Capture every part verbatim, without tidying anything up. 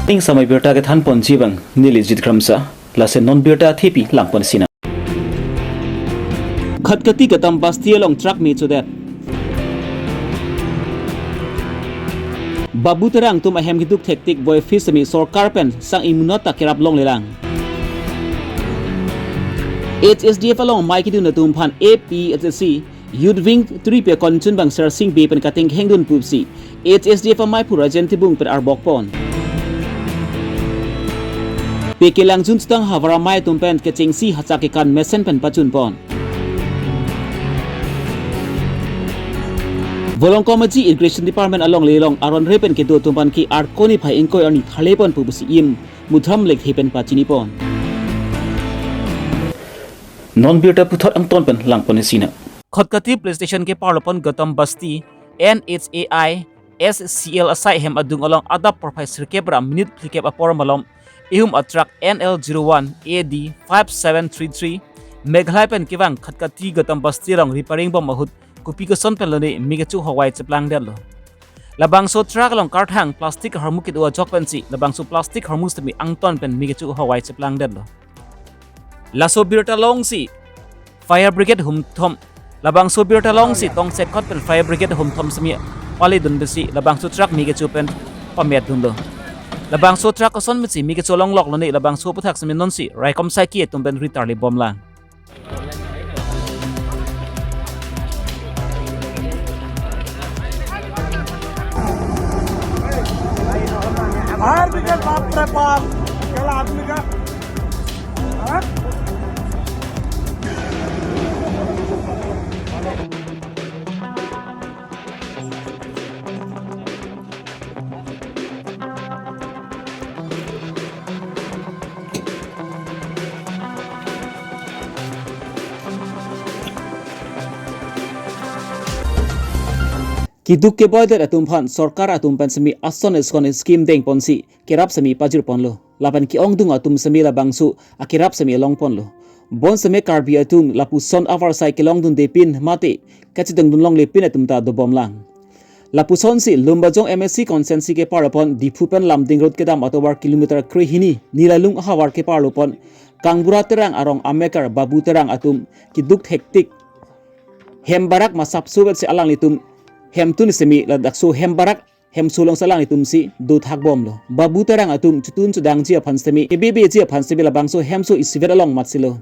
Ning samai birta kethan ponji abang neli Jit Kramsa, lason non birta thepi lang ponsinang. Khatkhati Gatam Basti along truck me chodet. Babu Terang atum ahem keduk thektik boy fish semi sorkar pen sang imunot ta kerap longlelang. H S D F along amei kedun atum aphan A P H L C Youth Wing three pe konchun bang Sersing Bey pen kateng hengdun pusi H S D F amei phu Rajen Tibung pen arbok pon. Peke langjun stang havar amei atum pen kechengsi hachak kekan mesen pen pachun pon. Volongkom Aji Irrigation Department along lelong aron re pen kedo atum aphan ke Arkoi niphai ingkoi arni thale pon pusi E M Mudhram Lekthe pen pachini pon. Non birta puthot angton pen lang ponsinang. Khatkhati Police Station keparlo pon Gatam Basti N H A I S C L asai hem adung along adap porphai sirkep ra minute phlikep apor malom ihum a truck N L zero one A D five seven three three Meghalaya pen kevang Khatkhati Gatam Basti along repairing bom ahut kopi koson pen lone me kecho hawai cheplangdetlo. Labangso truck along karthang plastic ahormu kedo ajok pensi labangso plastic ahormu semi angton pen me kecho hawai cheplangdetlo. Laso birta alongsi fire brigade humthom, labangso birta alongsi tongsekot pen fire brigade humthom semi pale dun besi labangso truck me kecho pen pamet dunlo. Labangso truck koson pensi me kecho longlok lone labangso aputhak semi nonsi raikom saiki atum pen ritarli bomlang. Fire brigade, बाप रे बाप, अकेला आदमी का, हाँ? Keduk keboidet atum aphan sorkar atum pen semi ason eskon scheme deng ponsi kerap semi pajir ponlo. Lapen ke-ongdung atum semi labangso akerap semi along ponlo. Bonseme Karbi atum lapuson avarsai kelongdundepin mate kachedengdun longlepin atum ta dobomlang. Lapusonsi Lumbajong M A C constituency keparlo pon Diphu pen Lumding road kedam atovar kilometer krehini Nilalung ahavar keparlo pon Kangbura Terang arong amekar Babu Terang atum keduk thektik hem barak masapso vetsi alanglitum hemtun semi ladakso hem barak hemso alongsi alanglitumsi dothak bomlo. Babu Terang atum chotun chodangji aphan semi kebebeji aphan semi labangso hemso isivet along matsilo.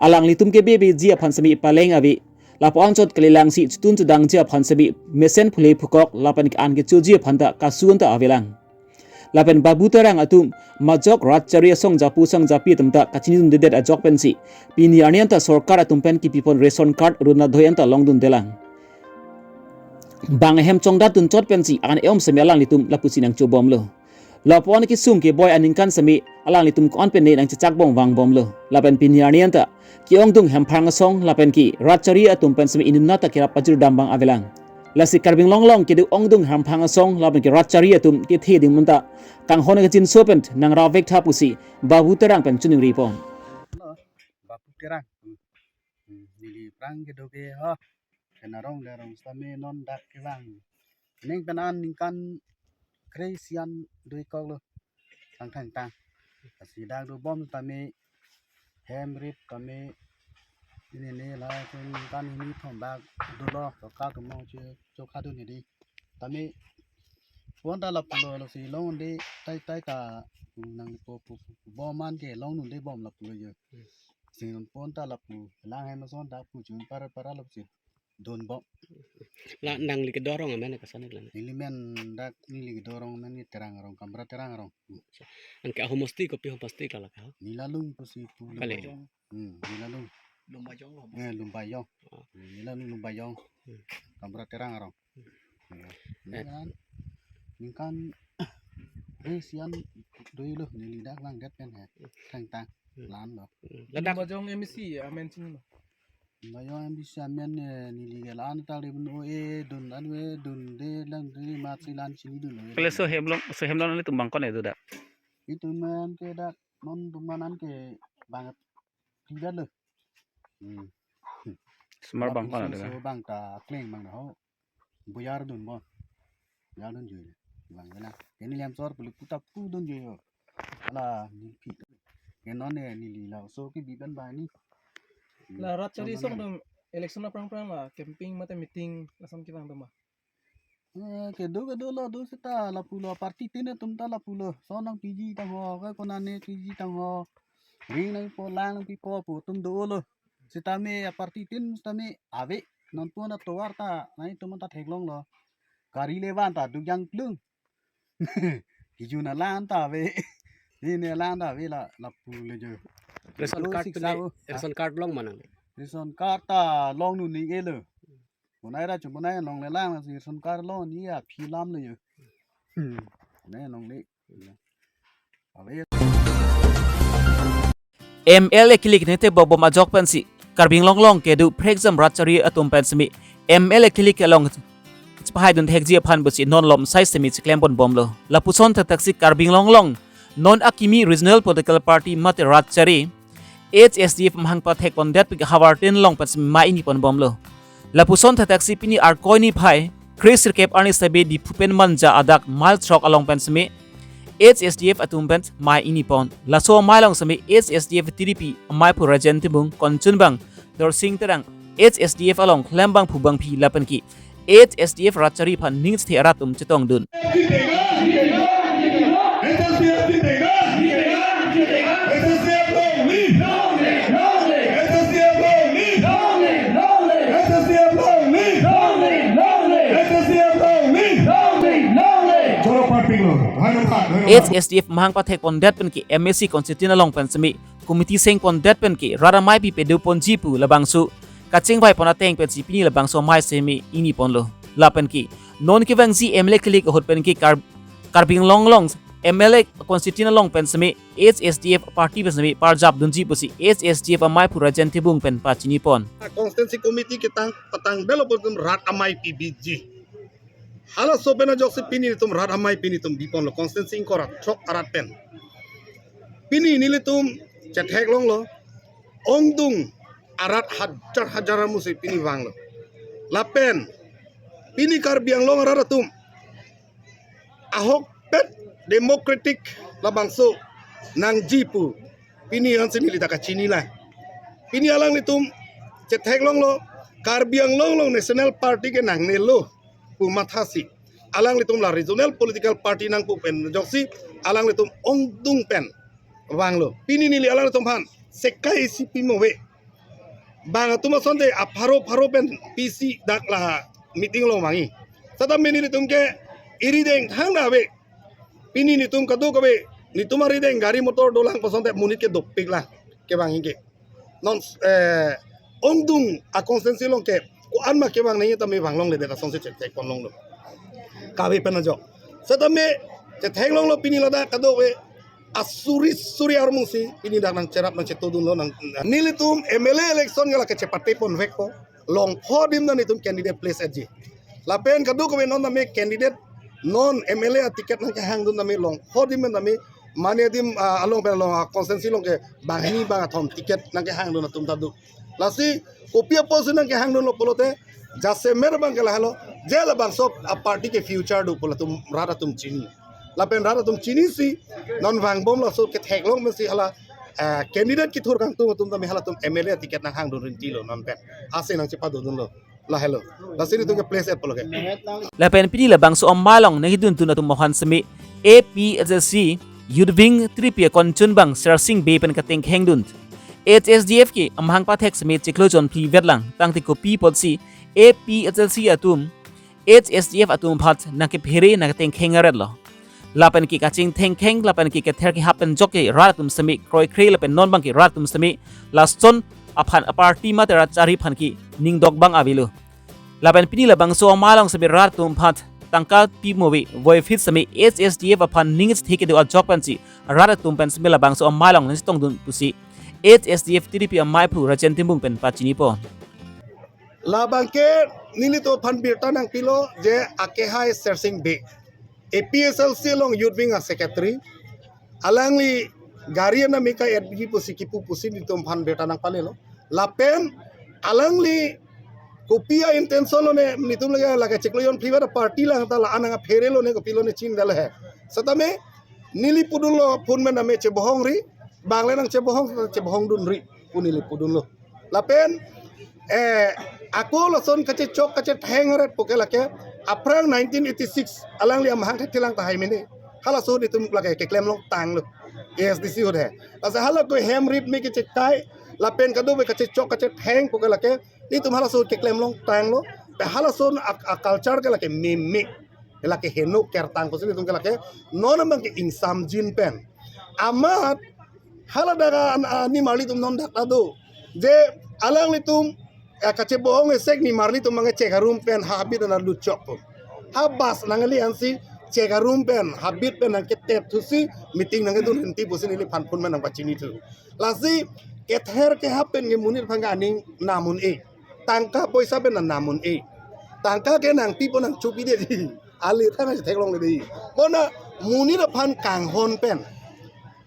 Alanglitum kebebeji aphan semi paleng ave. Lapu anchot kalilangsi chotun chodangji aphan semi mesen phule phukok lapen ke-an kechoji aphan ta kasu-an ta avelang. Lapen Babu Terang atum majok rat chari asong japu sang japi atum ta kachinidundedet ajok pensi pini arni anta sorkar atum pen kipipon ration card Orunodoi anta longdundelang. Bang ahem chongdatdun chot pensi an eom semi alanglitum lapusi nangchobomlo. Lapu-an kesung keboi aningkan semi alanglitum ko-an pen ne nangchechak bom vangbomlo. Lapen pini arni anta ke-ongdung hemphang asong lapen ke rat chari atum pen semi inut nat ta kerap pajirdam bang avelang. Lasi Karbi Anglong along kedo ongdung hemphang asong lapen ke rat chari atum kethe ding mun ta kanghon kachinso pen nang ravek tha pusi Babu Terang pen choningri pon. Babu Terang. Hmm, neli aphrang kedo ke ho. Pen arong de arong sitame non dak kevang. Ning pen an ningkan kre-isi an do-ikoklo. Tang thangtang. Lasi dak dobom tame hem rip tame ini ne la ningkan hini thom bak dolo sorkar atum mo che chokha dun hedi. Tame pon ta lapulo lasi longde tai tai ta nang po po po bom an ke longdunde bom lapulo yo. Sing pon ta lapu lang hem ason ta pu chun para para lapu si dun bom. La nangli kedo arong amen kason la? Neli men dak neli kedo arong men ke Terang arong, Kangbura Terang arong. Anke ahomosti kopi homosti kalak ha? Nilalung pusi pu. Kali. Lumbajong. Hmm, Nilalung. Lumbajong lo. Eh, Lumbajong. Oh. Hmm, Nilalung Lumbajong. Hmm. Kangbura Terang arong. Hmm. Eh. Ningkan, ningkan kre-isi an dolo neli dak langdet pen he. Thangtang. Hmm. Lan lo. Hmm. Ladak Lumbajong M A C amen chini lo. Lumbajong M A C amen, eh, neli ke lan tak le pun o e dun an we dun de lang de mat si lan chinidunlo. Kale so hem along, so hem along nelitum bang ko-an do dak? Itum an ke dak non atum an ke bang tidak lo. Hmm. Semar bang ko-an do. So bang ta kleng bang ho. Buyar dun bo. Buyar dun jui. Bang na. Ini liam sor pelu puta pu don jojo. Ala ni pi. Ke non ne neli laso kebi pen bang ni. La rat chari song dum election aphrang aphrang la campaign mate meeting lason kevang dum ma? Eh, kedo kedo lo do seta lapulo party tin atum ta lapulo. Sonang P G tangho, ke konane P G tangho. Ring nangpo, lang nangpipo pu atum dolo. Sitame a party tin sitame ave. Non pon atovar ta nangtum ta theklonglo. Kari levan ta duk jangplung. Kijun alang ta ave. Ini alang ta ave la lapulo jo. Ration Do card sik tu sa ni, o. Ration card long ma nang? Ration card ta long nu ni elo. Bonai ra chu bonai long le lang si ration card long ni aphi lam le jo. Hmm. Ne long le. Ave. M L A kilik ne te bok bom ajok pensi Karbi Anglong along kedo phrekjam rat chari atum pen semi M L A kilik along chepahai dun thekji aphan pusi non lom sai semi cheklem pon bomlo. Lapuson thakthak si Karbi Anglong along non akimi regional political party mate rat chari H S D F mahang pathek pondet pen ke havar tin along pen semi mai ini pon bomlo. Lapuson thakthak si pini Arkoi niphai kre sirkep arni sebe Diphu pen Manja adak mile throk along pen semi H S D F atum pen mai ini pon. Laso amei along semi H S D F T D P amei aphu Rajen Timung, konchunbang Dorsing Terang, H S D F along klembang phu bangphi lapen ke H S D F rat chari aphan ning chethe arat atum chetongdun. H S D F mahang pathek pondet pen ke M A C constituency along pen semi committee seng pondet pen ke rat amei pi pedo ponji pu labangso kachingvai pon ateng pensi pini labangso amei semi ini ponlo. Lapen ke non kevangji M L A kilik ahut pen ke Kar-, Karbi Anglong along M L A constituency along pen semi H S D F party pen semi parjap dunji pusi H S D F amei aphu Rajen Timung pen pachini pon. Constituency committee ketang patang belo pon rat amei pi biji. Halaso pen ajoksi pini netum rat amei pini netum bi ponlo constituency ingkoi ra throk arat pen. Pini nelitum chetheklonglo, ongdung arat hajar hajar amusi pini vanglo. Lapen pini Karbi Anglong arat atum ahokpet democratic labangso nangji pu pini ansi neli ta kachini lang. Pini alanglitum chetheklonglo, Karbi Anglong along national party ke nangnelo pu mathasi alanglitum la regional political party nangpu pen ajoksi alanglitum ongdung pen vanglo. Pini neli alanglitum aphan sekai isi pimo ave. Bang atum asonte apharo pharo pen pisi dak la meeting along vangji. Seta pini netum ke arideng thangta ave. Pini netum kadokave, netum arideng gari motor dolang pu asonte monit ke dopik la kevangji ke. Non, eh, ongdung a constituency along ke ko-an ma kevang nangji tame vanglongledet asonsi chetheklonglo. Kave pen ajok. Seta chetheklonglo pini ladak kadokave asuri suri armusi pini dak nangcherap nangchetodunlo nang, nelitum M L A election ke la kachepate ponvekpo. Longpho adim ta netum candidate place etji. Lapen kadokave non tame candidate non M L A aticket nangkehangdun tame longpho adim tame mane adim, ah, along pen along, ah, constituency along ke banghini bangkethom ticket nangkehangdun atum ta do. Lasi kopi apotsi nangkehangdunlo pulote jasemet abang ke lahelo, je labangso a party ke future do pu latum rat atum chini. Lapen rat atum chinisi non vangbom laso ketheklong pensi hala, eh, candidate kethur kangtung atum tame halatum M L A ticket nanghangdun rintilo non pen. Ase nangchepadodunlo. Lahelo. Lasi netum ke place et pulo ke. Lapen pini labangso amei along nangkeduntun atum aphan semi A P H L C Youth Wing T D P akonchunbang Sersing Bey pen katengkhengdun. H S D F ke amahang pathek semi chiklo jon phli vetlang tangte kopi apotsi A P H L C atum H S D F atum aphan nangkephere nangketengkheng aretlo. Lapen ke kachingthengkheng lapen ke kether kehap pen ajok ke rat atum semi kroikre lapen non abang ke rat atum semi lason aphan a party mate rat chari aphan ke ningdok abang avelo. Lapen pini labangso amei along semi rat atum aphan tangka pimo ave, voiphit semi H S D F aphan ning chethe kedo ajok pensi rat atum pen semi labangso amei along nangchetongdun pusi H S D F T D P amei aphu Rajen Timung pen pachini pon. Labang ke nelitum aphan birta nangpilo je akehai Sersing Bey, A P H L C along Youth Wing a secretary. Alangli gari anam ika etji pusi kipu pusi nelitum aphan birta nangpalelo. Lapen alangli Kopi a-intention lone, netum lake, lake chiklo jon phli ba party lang ta la-an nangphere lone, kopi lone chinidetlo he. Setame neli pudunlo phone pen name chebohong ri, bang le nangchebohong, chebohongdun ri pu neli pudunlo. Lapen, eh, ako lason kachechok kachetheng ret puke lake, aphrang nineteen eighty-six, alangli amahang thekthelang tahai mene. Halaso netum lake keklem longtanglo. A S D C ahut he. Lasi hala ko hem rit me kechekai, lapen kadokave kachechok kachetheng puke lake, netum halaso keklem longtanglo. Pe halaso a, a-culture ke lake meme. Ke lake heno kertang pusi netum ke lake non abang ke ingsamjin pen. Amat hala dak a, a, nimarlitum non dak ta do. Je alanglitum, eh, kachebohong esek nimarlitum abang ke chek arum pen habit ana lutchok pu. Ha bus nangliansi chek arum pen habit pen nangketet thusi meeting nangkedun rinti pusi neliphan phone pen nangpachinithu. Lasi kether kehap pen ke monit aphan ke aning nam un-e. Tangka poisa pen nam un-e. Tangka ke nangpipo nangchopidetji. Ali thang si theklongledetji. Bonta monit aphan kanghon pen,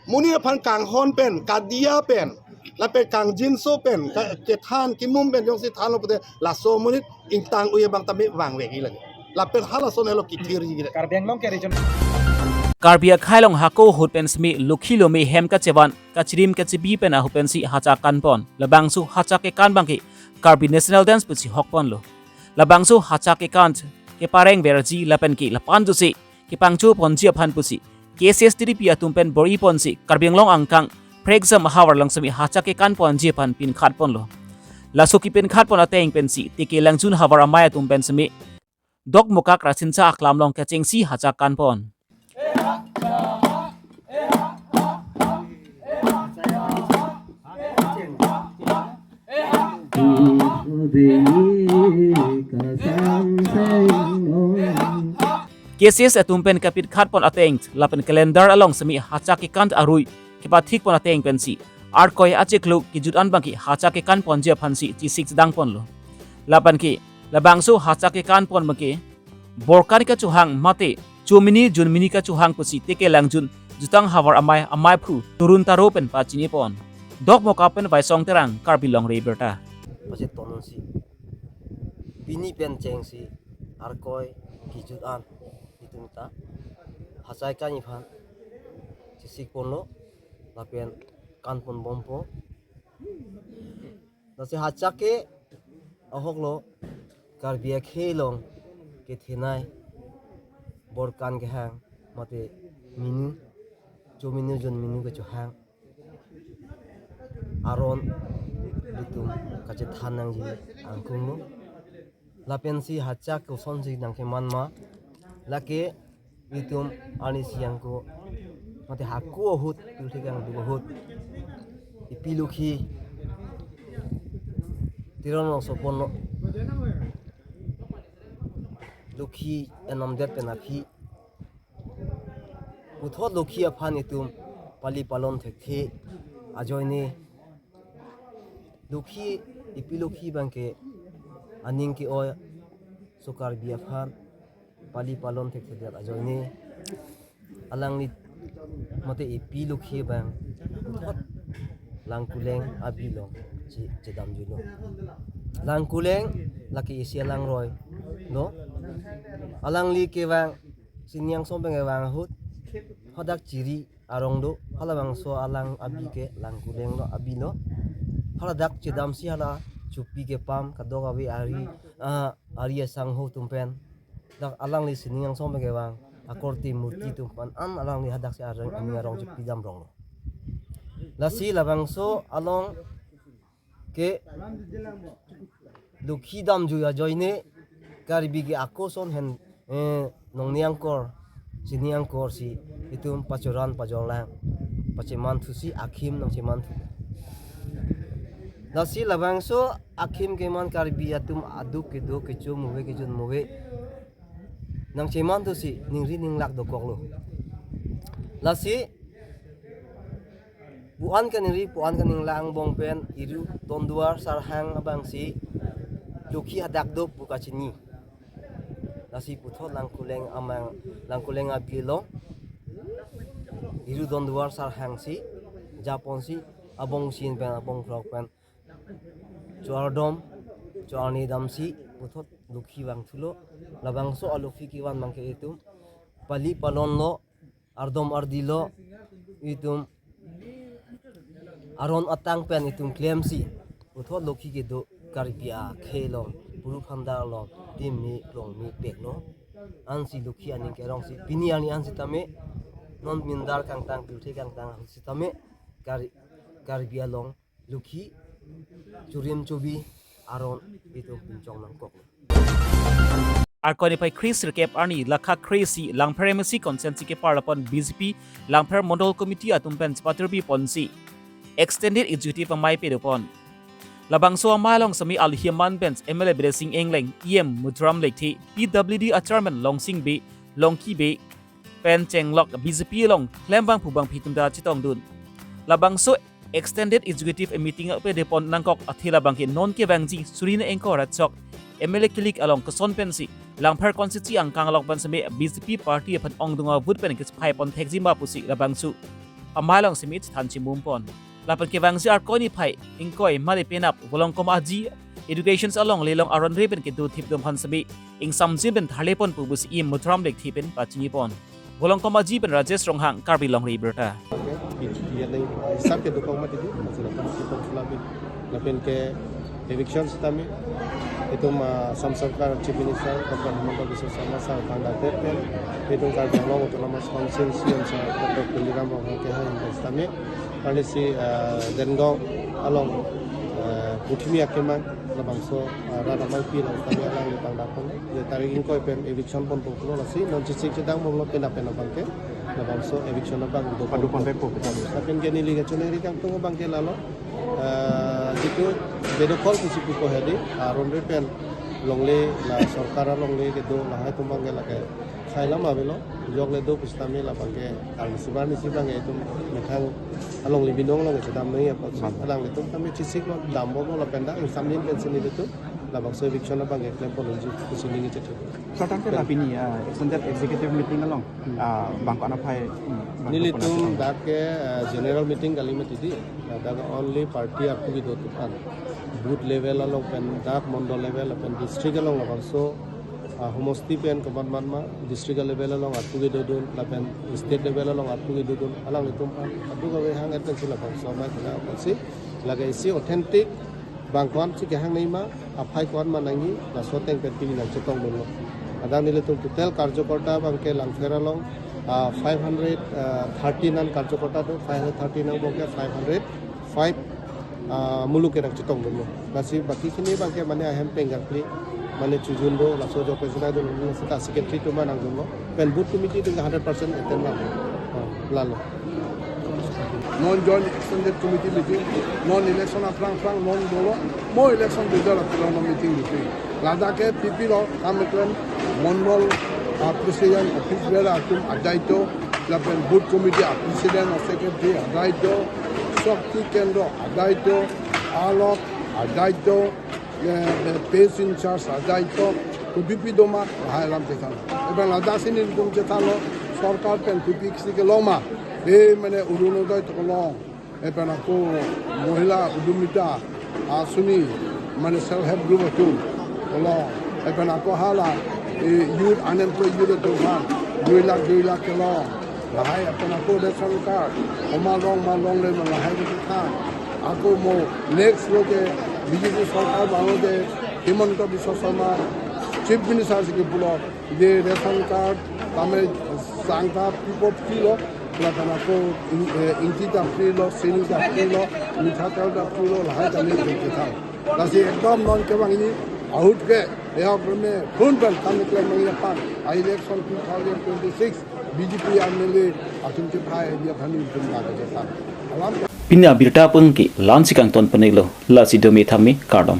monit aphan kanghon pen, kadiya pen, lapen kangjinso pen, ka-, kethan kimum pen jongsi thanlo pute laso monit ingtang-ui abang tame vangvekji lake. Lapen halason helo kithirji lake. Karbi Anglong ke region. Karbi akhei along hako ahut pen semi lokhi lome hem kachevan, kachirim kachibi pen ahut pensi hachak kanpon. Labangso hachak kekan abang ke Karbi National Dance pusi hokponlo. Labangso hachak kekan keparengverji lapen ke lapan jose kepangchoponji aphan pusi K C S T D P atum pen bor-iponsi Karbi Anglong angkang Prekjam ahavar along semi hachak kekanponji aphan pinkhatponlo. Laso kepinkhatpon ateng pensi T K Langjun havar amei atum pen semi Dokmoka Krasinsa aklam along kechengsi hachak kanpon. K C S atum pen kapinkhatpon ateng lapen calendar along semi hachak kekan arui kepathikpon ateng pensi arkoi achiklo kejut an abangke hachak kekanponji aphansi chesik chedangponlo. Lapen ke labangso hachak kekanpon abangke borkan kachohang mate chomini junmini kachohang pusi T K Langjun jutang havar amei ameiphu Torun Taro pen pachinipon. Dokmoka pen Vaisong Terang, Karbi Longri Abirta. Pasi tonsi pini pen chengsi arkoi kejut an itum ta hachak kekan aphan chesikponlo lapen kanponbompo. Lasi hachak ke ahoklo Karbi akhei along kethenei borkan kehang mate mini chomini junmini kechohang aron itum kachethan nangji angkunglo. Lapensi hachak kosonsi nangkeman ma, lake itum arnisi angko mate hako ahut, pilthik angduk ahut ipi lokhi Teron Rongsoponlo, lokhi enamdet pen aphi puthot lokhi aphan itum pali palon thekthe ajoine lokhi, ipi lokhi abangke aning ke-oi so Karbi aphan pali palon thekthedet ajoine alangli mate ipi lokhi abang puthot Langkuleng abi along che-, chedamjuilo. Langkuleng lake isi alangroi lo. Alangli kevang sini angsong pen kevang ahut hadak chiri arong do, halabangso alang abi ke Langkuleng lo, abi lo. Haladak chedamsi hala chopi kepam kadokave ari, ah, ari asangho atum pen, dak alangli sining angsong pen kevang akorte murti atum pen an alangli hadaksi arong, aning arong chepidam ronglo. Lasi labangso along ke lokhi damjui ajoine Karbi ke ako ason hen, eh, nongni angkor, sini angkor si itum pachoran pajorlang, pacheman thusi akhim nangcheman thu. Lasi labangso akhim keman Karbi atum aduk kedo kecho move kejun move nangcheman thusi ningri ninglak dokoklo. Lasi puan kaningri, puan kaninglang angbong pen Iru Donduar Sarhang abangsi lokhi hadak do pu kachini. Lasi puthot Langkuleng amang, Langkuleng abi along Iru Donduar Sarhang si japonsi abongsin pen abongphrok pen chuardom Cho arni damsi puthot lokhi vangthulo, labangso alokhi kevan abangke itum pali palonlo, ardom ardilo, itum aron atang pen itum klemsi puthot lokhi kedo Karbi akhei along, puru phandar along, timi klong mi peklo. Ansi lokhi aning kerongsi pini arni an sitame, non mindar kangtang, pirthe kangtang sitame, Kar-, Karbi along lokhi churim chubi aron itum pinchong nangkok. Arkoi niphai kre-sirkep arni lakha kre-isi Langpher M A C constituency keparlapon B J P Langpher Mondol Committee atum pen chepatirpi ponsi Extended Executive amei pedopon. Labangso amei along semi alhi aman pen M L A Bidya Sing Engleng, E M Madhuram Lekthe, P W D a Chairman Longsing Bey, Longki Bey, pen chenglok B J P along klembangphu bangphi atum ta chetongdun. Labangso Extended Executive Meeting apedopon nangkok athe labangke non kevangji suri ingkoi ra chok M L A kilik along koson pensi Langpher constituency angkang along pen semi B J P party aphan ongdung avote pen kechephai pon thekji ma pusi labangso amei along semi chethan chimum pon. Lapen kevangji Arkoi niphai ingkoi mane penap Volongkom Aji Education along lelong aron re pen kedo thipdun aphan semi ingsamjin pen tharle pon pu pusi E M Madhuram Lekthe pen pachini pon. Volongkom Aji pen Rajesh Ronghang, Karbi Longri Abirta. Yang hisap ke dukung mati di, masih dapat kita selami. Lapen ke eviction sitame, itum Assam Sarkar Chief Minister Doctor Himanta Biswa Sarma sir kangdang pen, itum Karbi Anglong Autonomous Council C M sir Doctor Tuliram Ronghang ke ha invest sitame, arnisi, eh, Dengaon along, eh, Puthimi akemang labangso, eh, rat ameipi along sitame alangli kangdang pon. Je tarik ingkoi pen eviction pon poklo lasi non chesik chedang bomlo penap penap abangke. Labangso eviction abang do padu pon pon pon pon. Lapen ke neli kachiningri kangtung abangke lalo. Eh, jitu bedokol pusi pupo hedi, aron re pen longle la sorkar alongle kedo lahai atum abangke lake sai lam avelo, jok le do pusitame labangke arnisi arnisi abangke itum methang alongle binong along chedam noi apa si. Bang. Alanglitum tame chesik lo dambomlo lapen dak ingsamjin pensi nelitum labangso eviction abangke klem pon unji pusi neli chethu. Sir, tangte la pini, ah, extended executive meeting along, ah, bang ko-an aphai, hmm, bang ko-an aphai. Nelitum dak ke, ah, general meeting kali mati di, ah, dak only party arpu kedo atum aphan. Booth level along pen dak mondol level pen district along labangso, ah, homosti pen komat mat ma, district level along arpu kedodun, lapen state level along arpu kedodun, alanglitum aphan kadokave hang et pensi labangso amei kena pensi, lake isi authentic, bang ko-ansi kehang nangji ma, aphai ko-an ma nangji, laso ateng pen pini nangchetongdunlo. Adang nelitum total karjokorta abangke Langpher along, ah, five hundred thirteen an karjokorta do, five hundred thirteen angbong ke five hundred five, ah, muluk ke nangchetongdunlo. Lasi baki kini abangke mane ahem pengkakli, mane chojun do, laso jok pensi nangdun, lasi ta secretary atum ma nangdunlo. Pen booth committee atum hundred percent attend nang. Ah, lalo. Non joint extended committee meeting, non election aphrang aphrang non dolo, mo election result aphrang non meeting meeting. Ladak ke P P lo kam klem, mondol, ah, president, office bearer atum adaito, lapen booth committee, ah, president, ah, secretary adaito, Shakti Kendra adaito, alok adaito, eh, eh, page in charge adaito, kopi-pi doma, lahai alam chethan. Lapen ladak si nelitum chethanlo, sorkar pen kopi-pi si kelong ma, eh, mane Orunodoi tokolong, lapen ako Mahila Udyamita Asoni, mane self help group atum kolong, lapen ako hala, eh, youth, unemployed youth atum aphan, dui lakh, dui lakh kelong. Lahai lapen ako ration card, komat long ma longle ma lahai chethan. Ako mo next lo ke B J P sorkar banglode Himanta Biswa Sarma Chief Minister si kepulo, je ration card tame sangta pipo free lo, lapen ako in-, eh, ingti ta free lo, sini ta free lo, mithatel ta free lo, lahai tame chethan. Lasi ekdom non kevangji ahut ke, ya preme, phun pen kam klem nangji aphan, election two thousand twenty-six, B J P M L A atum chephai dia thani tum la ke sa. Alam. Pini abirta pengki la-ansi kangton penelo, lasi dome thame kardom.